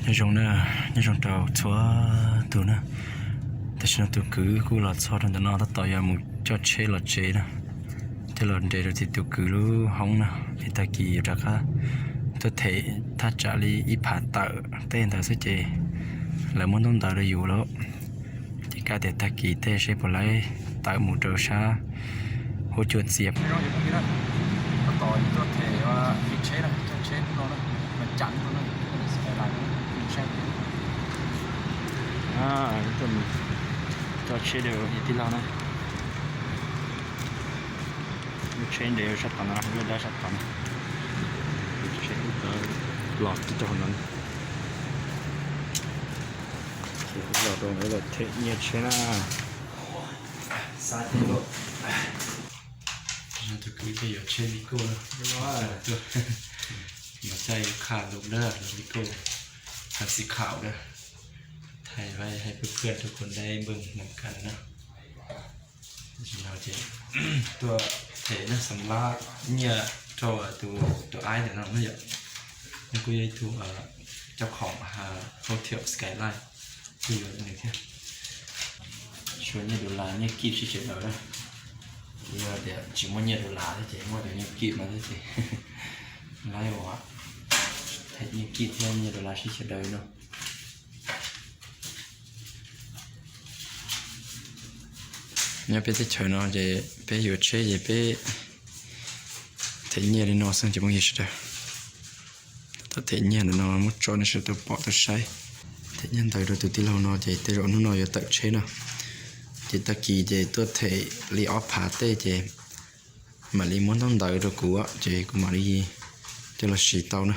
Nyob zoo na, nyob zoo rau txhua tus na. Tam sim no tus kwv kuj los txog rau ntawm no tab tom yuav mus coj tsheb los tsev na, coj los nres rau tim tus kwv lub hoob na. Es tag kis yuav rov qab tuaj them thaj tsam li ib phav tawm tej ntawd xwb ces lawv muab ntaub ntawv rau yus lawm. Ces kaj tias tag kis tej seb puas laib tawm mus rau sab huab cua txias. Tab tom tuaj them tsheb na, coj tsheb hnub no na, mas cam hnub no na, saib. Coj tsheb rau tij laug na. Lub tsheb nres sab tom no, lub dab sab tom no. Tsheb los rau hauv no na. Ces los rau ntawd lawm them nyiaj tsheb na. Xav tias tus kwv pheej yuav tsheb Vigo na, tuaj yuav coj yuav kha lub dawb lub Vigo, kha xi kham dawb, thay vai hay พื่อนๆทุกคนได้เบิ่งนำกันนะ. Tam sim no ces tuaj them na, xam lab nyiaj rau tus aib ntawm no na yom. Nws kuj yog ib tug coj khoom hauv Hotel Skyline, kuj yuav nws thiab. Suav nyiaj dollar nyiaj kib sib sawv daws na. Yog tias tsis muaj nyiaj dollar thiab ces muaj tus nyiaj kib no thiab ces lawv ua them nyiaj kib thiab nyiaj dollar sib sawv daws no. Nyob peb teb chaws no ces peb yuav tsheb ces peb them nyiaj li no xwb ces phooj ywg sawv daws. Tab tom them nyiaj ntawm no muab tso nej sawv daws tau pom tau saib. Them nyiaj ntawd rau tus tij laug no ces tej zaum hnub no yuav tawm tsheb no. Ces tag kis ces tuaj them li ob phav tej ces mam li muab ntaub ntawv rau kuv ces kuv mam li coj los siv tau na.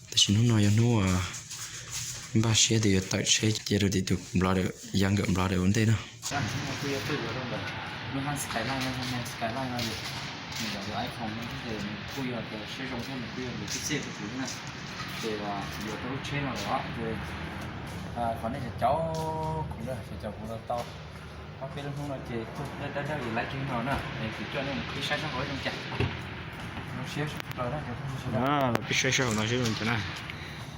Tab sis hnub no yog hnub npaj siab tias yuav tawm tsheb cia rau tim tus Blogger, Younger Blogger ua ntej na. Kuj yog tuaj yuav rau ntawm lub hab Skyline no, Skyline no, nws yog iPhone no ces nws kuj yog tias siab zoo thiab nws kuj yog lus tib txiaj rau kuv thiab na. Ces yuav rau lub tsheb no lawm os ces qhov nej cov caum kuv na, cov caum kuv los tau. Ob peb lub hnub no ces tuaj dawb dawb es laiv tsev no na, es kuv coj nej mus qhib saib sab hauv zoo cas. Zoo siab plaws na cov phooj ywg sawv daws. Los peb saib sab hauv no seb zoo cas na.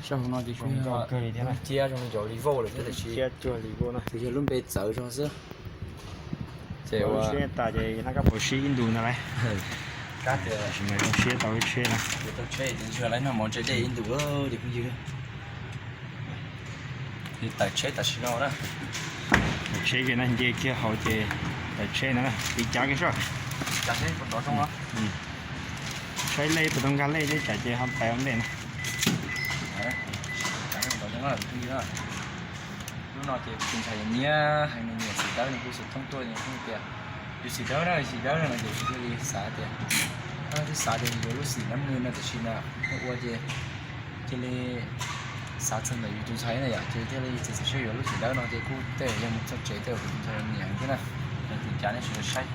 Sab hauv no ces kuj zoo nkauj kawg li thiab na. Cia zoo li cov Revo lawm thiab tiam sis cia cuag Revo na, ces yog lub npe txawv zog xwb. Ces ua siab tas ces nab kab pau sib ib ntus ntag lauj. Kab tias tab sis mas zoo siab tau lub tsheb na. Tau tsheb ces ntshe lawv noj mov ntse dej ib ntus ces phooj ywg. Tawm tsheb tam sim no na. Tawm tsheb kiag na, nce kiag hauv ces tawm tsheb no na, tiv cav kiag soj. Saib lej puas tau nkag lej thiab tsam ces ho pais ua ntej na. Lub no ces kuv tus ntxhais nyiam heev, nws nyiam xim dawb, nws kuj xav thoob tuaj, nws kuj tias yus xim dawb na, xim dawb no ces kuv thiaj li xav tias twb xav tias yuav lub xim nab nws no tab sis na, ua ces cia li xav txog ntawm yus tus ntxhais na yom, ces thiaj li txiav txim siab yuav lub xim dawb no ces kuj tej zaum yog mus txog tsev tej zaum kuv tus ntxhais nyiam thiab na. Ces tiv cav nej sawv daws saib.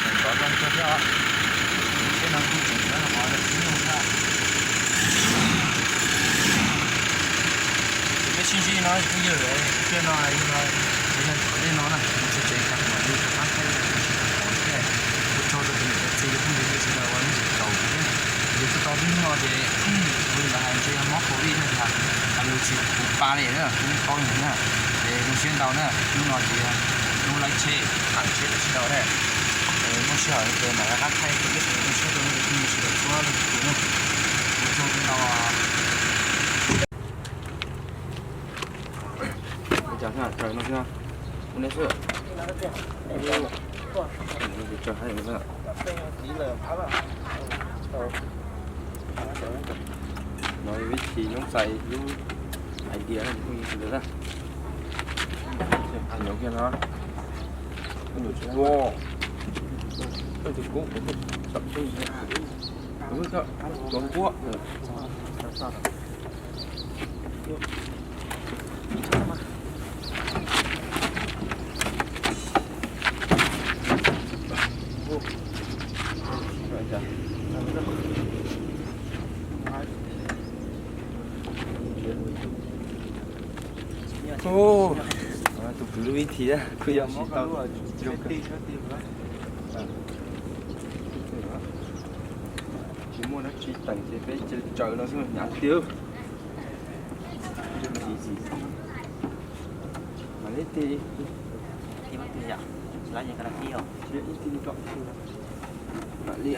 Nrov zoo kawg thiab os. Tsheb no kuj tseem nyob rau qhov ntawm tib neeg na. Ces peb sib ntsib no phooj ywg, tiaj no yog, yog ntawm dej no na, mus txog tsev tas mam li rov qab thaij ib qho thiab. Ua tsaug rau tus niam tus txiv cov phooj ywg sawv daws uas nej tseem caum kuv thiab. Yog tuaj tau tib hnub no ces ua li lawv hais ntshe yog mob covid thiab tias tas lus tsis puv pa li na, kuv yeej paub li na. Ces zoo siab ntau na, hnub no ces hnub laib tsheb, tham tsheb tam sim no na. Muaj sij hawm ces mam rov qab thaij rau peb sawv daws tau saib rau nej cov phooj ywg sawv daws txhua leej txhua tus na. Ua tsaug ntau. Ua cas xwb, raws no xwb, ua nej xwb. Raws no xwb. No vib thi nyob txais lub idea no phooj ywg sawv daws na. Nyob kiag no, nyob tsis tuaj, nyob tsis kub, tuaj npuab. Tus kwv lub vib thi kuj yog tsis tau. Muaj dab tsi teem ces peb cia li tsaws no xwb hnyav tiag. Mam li tig, mam li.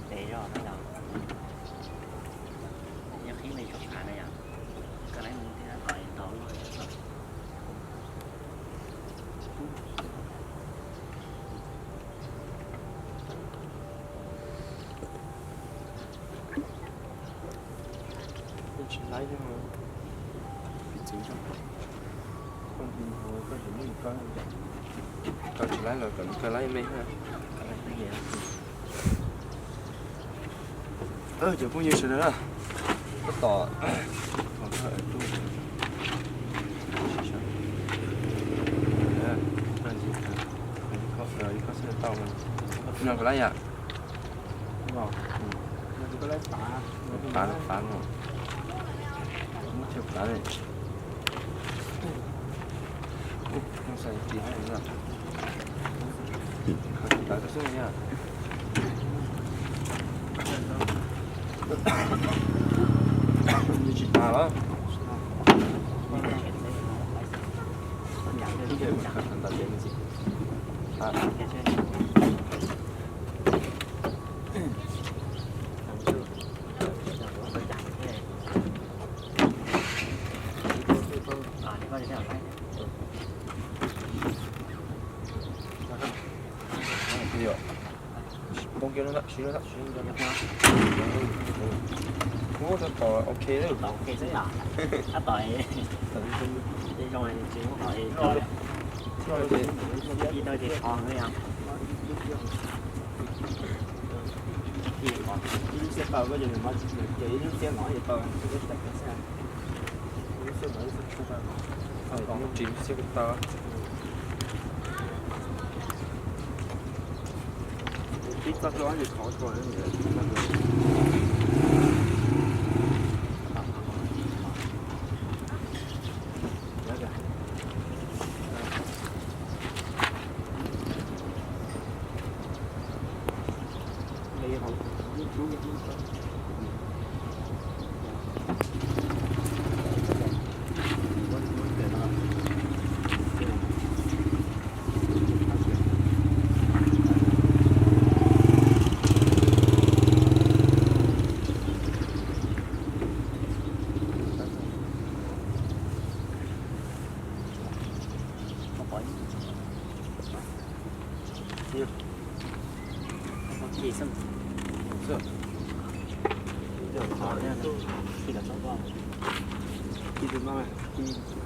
Pes zog no yog, yog qhib me rau qab na yom, koj lawv mus thiab kom tau luaj. Tsis laib thiab, piv txwv tso, koj mus koj tsis muab koj, koj tsis laib los kom koj laib me thiab. Cov phooj ywg sawv daws na, tab tom, no koj laib yam, pav pav no, muab chaw pav li. Ub, no xav ris hab no. Khaws ris tawv rau xwb yog. Nws tsis tas los? Khaws ntawm kev me ntsis. Ub, tab tom ok, tab tom zoo tsis muab qhov ib tau ces qhov no yog. Ib lub xiab tau koj ces nws mas ces ib lub xiab no ces tau. Ib lub xiab no ib lub xiab tau. Tsis xiab kuj tau. Tib txoj hlua ces thov tuaj.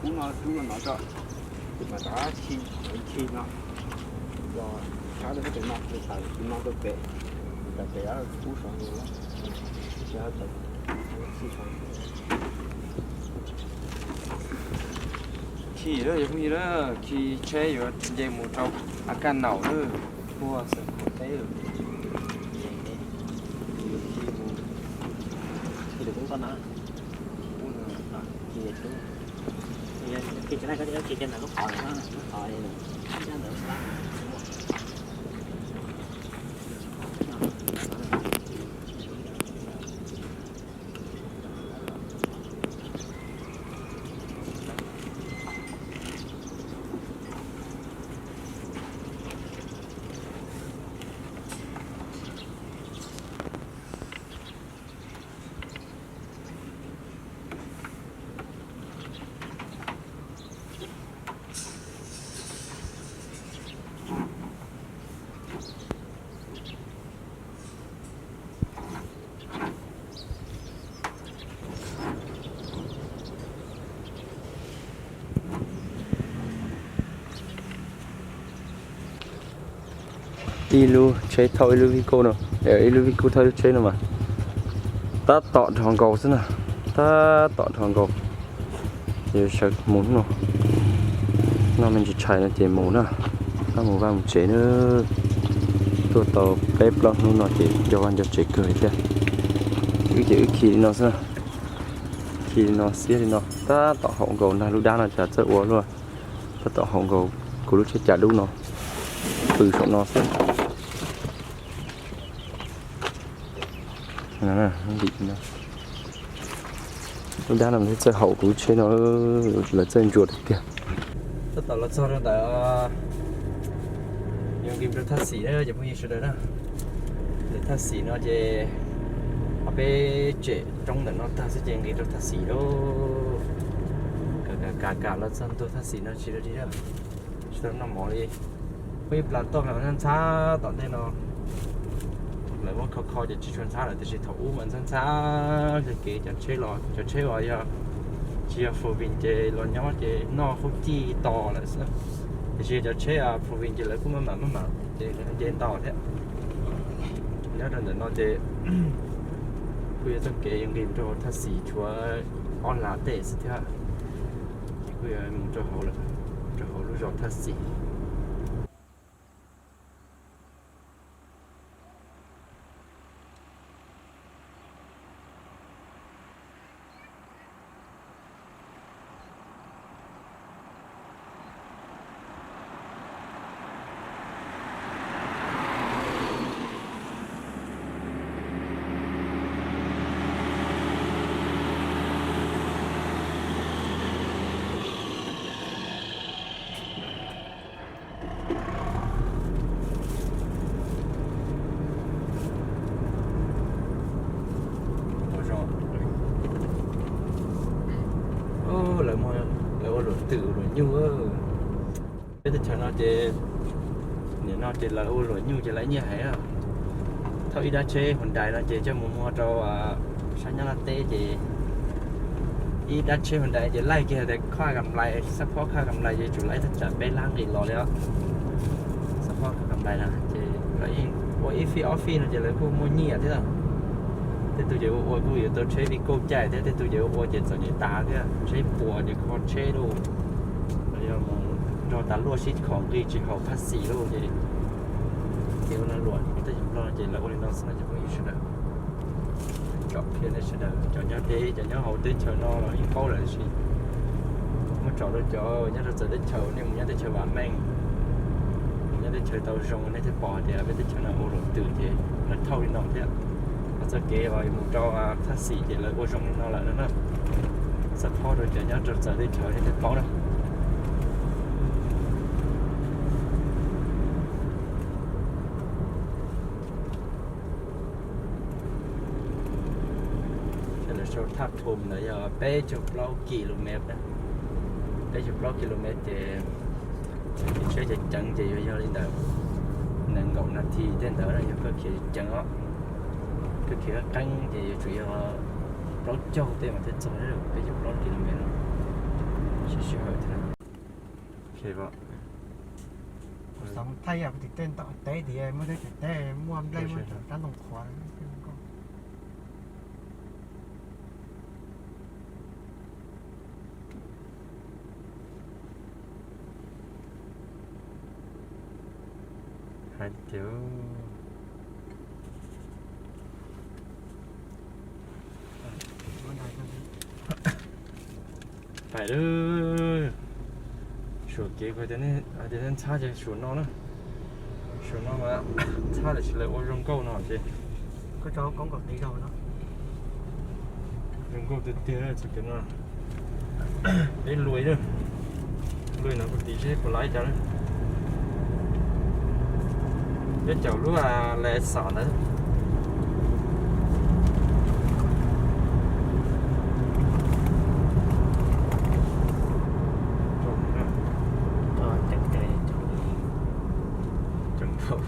Ub no rub no no tso, ces mam rov khi, khi no, los sab rau pem no, tawm no rau pem, tawm pem kub saum no, tawm khi saud. Khi lawm yog phooj ywg na, khi tsheb yuav nce mus rau A Kaj Naum lawm, puag Xeev Khuam teb lawm. Khi mus, khi lawm kub koj na, kub no, khi lawm kub. Khi tsis laij koj tsis khi kiag ntawm lub qhov lawm, lub qhov ntawd. Ib lub tsheb thauj ib lub vij kub no, ib lub vij kub thauj ib lub tsheb no mas tab tom dhos nkaus xwb na, tab tom dhos nkaus. Ces sawv mus no, noj me ntsis tshais no ces mus na, tab mus vaj mus tsev na. Tuaj tau peb plaub hnub no ces nco vaj nco tsev kawg li thiab. Wb ces wb khi li no xwb na, khi li no xiab li no, tab tom haum nkaus ntag, lub dab no cas txawj ua luaj, tab tom haum nkaus kuv lub tsheb cas dub no, pw saum no xwb. Lub dab no thiaj txawj haum kuv lub tsheb no, lawv txawj ntsuas tiag tiag. Tab tom los txog rau ntawm Youngin rau Thaj Xim na cov phooj ywg sawv daws na. Ntawm Thaj Xim no ces peb tsem roob ntawm no tag xwb ces nqis rau Thaj Xim lauj. Kam kam kam los txog ntua Thaj Xim no tsis tau li, tsis tau noj mov li. Muaj ib plas toj mas ntxhab ntxhab tom ntej no, lawv muab kho kho ces tsis tshua ntxhab lawm, tiam sis thaum ub mas ntxhab ntxhab li kev cov tsheb los, cov tsheb uas yog tsis yog four wheel ces los nyob ces noj hub cij to lawm xwb. Tiam sis cov tsheb four wheel ces lawv kuj maj mam maj mam ces lawv nce nto thiab. Nyob rau ntawm no ces kuj yuav txoj kev Youngin rau Thaj Xim tshuav ob lav tej xwb thiab. Ces kuj yuav mus rau hauv lawm, rau hauv lub zos Thaj Xim. Lawv, lawv ua luam twm luam nyuj. Peb teb chaws no ces nim no ces lawv ua luam nyuj ces lawv nyiaj heev. Thauj ib dab tsheb Hyundai no ces coj mus muag rau sab Nyab Laj teb ces ib dab tsheb Hyundai ces laij kiag tias khob kam nplais, xab phob khob kam nplais ces tsum laij thaj tsam peb lab nqis los li os. Xab phob khob kam nplais na ces lawv yeej ua ib fij ob fij no ces lawv kuj muaj nyiaj thiab. Tej tug ces ua ua kuj yuav tau tsheb Vigo caij thiab, tej tug ces ua ua ces txom nyem tas thiab, tsheb puas ces kho tsheb lauj. Los yog mus nrog tas luaj sib khom nqi tsis haum Thaj Xim lauj ces, ces ua no luam tej yam Nplog ces lawv ua li no xwb no cov phooj ywg sawv daws. Tsom qhia nej sawv daws, cov nyob deb cov nyob hauv teb chaws no los yeej paub lawm tab sis muab tsom rau cov nyob rau txawv teb chaws, nej mus nyob teb chaws vam meej, mus nyob teb chaws tau zoo nej thiaj pom tias peb teb chaws no ua luam twm ces lawv thauj li no thiab. Qhov txoj kev uas mus rau Thaj Xim ces lawv ua zoo li no lawm no na. Xab phob rau cov nyob rau txawv teb chaws nej thiaj paub na. Lawv sau thaj thum ntawd yog peb caug plaub kis lus mev na, peb caug plaub kis lus mev ces tsheb ceev ceev ces yuav yog li ntawd nees nkaum nas this tej ntawd yog koj khiav ceev os. Koj khiav qeeb ces yuav tsum yog plaub caug tej mas thiaj txog peb caug plaub kis lus mev no. Sib sij hawm thiab. Kuv xav mus thaij ib yam kuv tim tej ntom teb tias muaj teb chaws teb muaj nplej muaj cov rab ntoo qhuav. Hais tias Pais lawm. Suam kev kuv hais tias nej hais tias nej ntxhab ces suam no na. Suam no mas ntxhab tiam sis lawv ua zoo nkauj no ces. Zoo nkauj tiag tiag txoj kev no. Peb luaj na, luaj no kuv tiv seb puas laib cas na. Peb caum lub lais xam ntawd. Ceev dhau,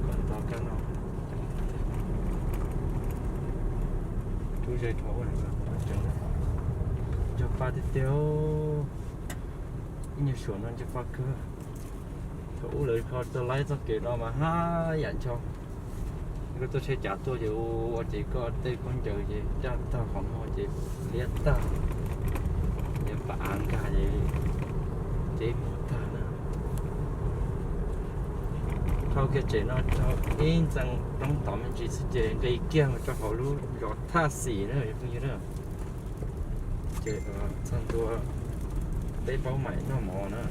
kom nto kab no. Rub ze dhau, ceev, ncog pa tiag tiag. Ib nyuag suam no ncog pa kawg. Ub, lawv kho txog laib txoj kev no mas haj yam ncho. Koj tuaj tsheb cav tuaj ces ua ces koj tej khaub ncaws ces caj tag qhov muag ces liab tag, ces pam av nkag ces ceb muag tag na. Dhau kiag tsev no rau ib ntxees roob tod me ntsis xwb ces nqis kiag mus rau hauv lub zos Thaj Xim na cov phooj ywg na. Ces txog ntua peb paub maim noj mov na.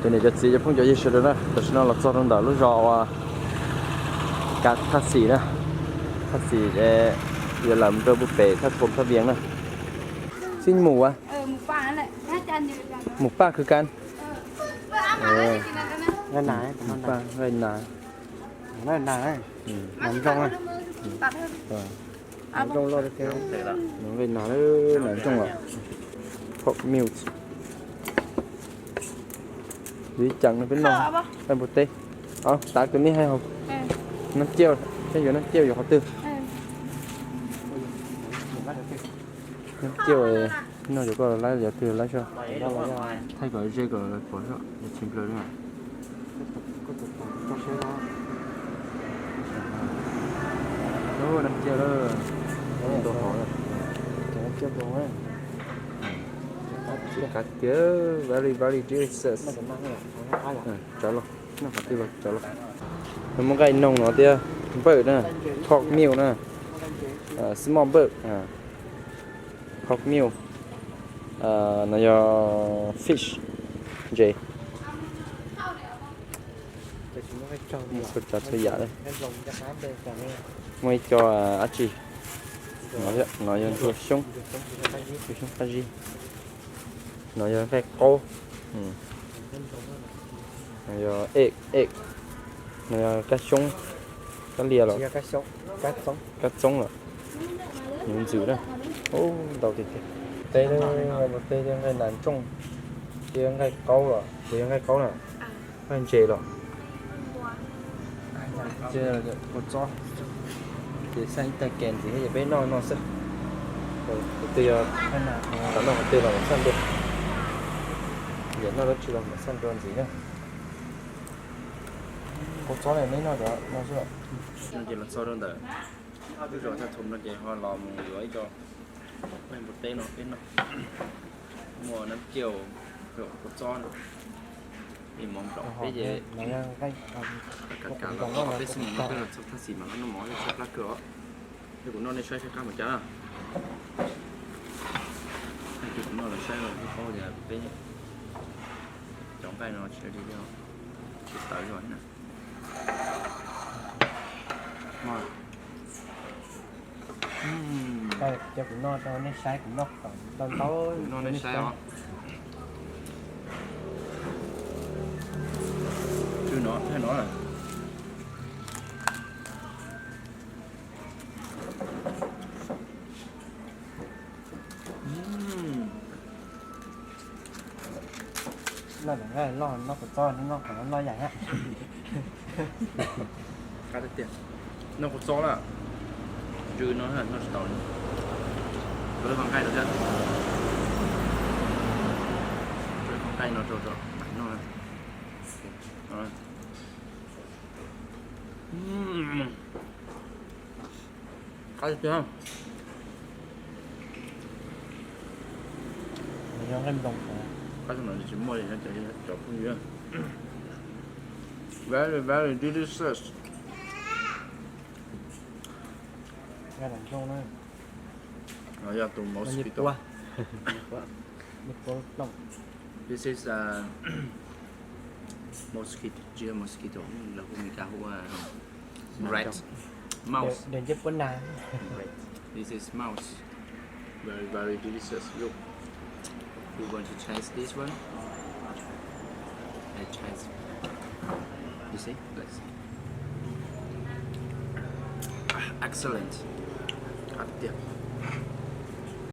Cov niam cov txiv cov phooj cov ywg sawv daws na, tam sim no los txog rau ntawm lub zos uas Kav Thaj Xim na. Thaj Xim es yuav lam rau pem Thaj Thom Thaj Vias na. Xib mus a, mus paj khwv kan. Nqaij nas, nqaij nas, nas nroo, nas nroo loj tiag, nqaij nas, nas nroo os. Pork meat. Ib ceem no peb noj nqaij npua teb. Tav tus nej hais hauv, nab ciaj, peb yuav nab ciaj yuav qhov twg? Nab ciaj noj yuav koj laib yuav twg laib soj, thaij kom ze kom pom soj, tsis nplawg li. Nab ciaj lawm, ntau hov lawm. Qab tiag, very very delicious. Tsav los, noj qhov twg los tsav los. Nws muaj nqaij noog no thiab, npawj na, pork meal na, small bird, pork meal, no yog fish, ntses. Txhua tsav txhua yam li. Muaj ib co dab tsi, no yog ntsuag xyoob, ntsuag xyoob qab zib. No yog nqaij qaub. No yog egg, egg. No yog kab xyoob, kab lias los, kab txoob los. Nws ntxwm na. Ntau tiag tiag. Teb, nqaij npua teb thiab nqaij nas nroo, thiab nqaij qaub los, puas yog nqaij qaub na? Nqaij ntses los? Kua txob. Ces xaj ib tag kem ntxiv ces peb noj no xwb. Qhov twg yog, xav noj qhov twg los mam xaj dua. Yog noj dab tsi los mam xaj dua ntxiv na. Kua txob ne, neb noj cov no xwb los? No ces los txog rau ntawm lub zos Thaj Thom no ces ho los mus yuav ib co nqaij npua teb no peb noj. Muaj nab ciaj, kua txob no. Ib hmos nplaum peb ces kav kav los txog peb xwb mas peb los txog Thaj Xim mas noj mov tshaj plab kawg os. Yog kuv noj nej saib saib qab mus cas na. Kuv noj los saib los paub tias peb cov nqaij no tsis, tsis tawv zog na. Cov kuv noj rau nej saib, kuv noj ntau ntau, noj nej saib os. Tsw no, thaj no. Noj cov nqaij loj, noj kua txob, noj qhov loj yaim thiab. Qab tiag tiag. Noj kua txob lawm, tsw no noj tsis tau li. Rau lub qhov nqaij no thiab. Rau lub qhov nqaij no rau, rau noj. Qab tiag tiag. Qab no tsis muaj li cov phooj ywg. Very very delicious. No yog tus mosquito. This is a mosquito, tsis yog mosquito, lawv hu Meskas hu ua rat, mouse. Rat. This is mouse. Very very delicious. Look. You want to taste this one? I taste. You see? Let's see. Ah, excellent. Qab tiag.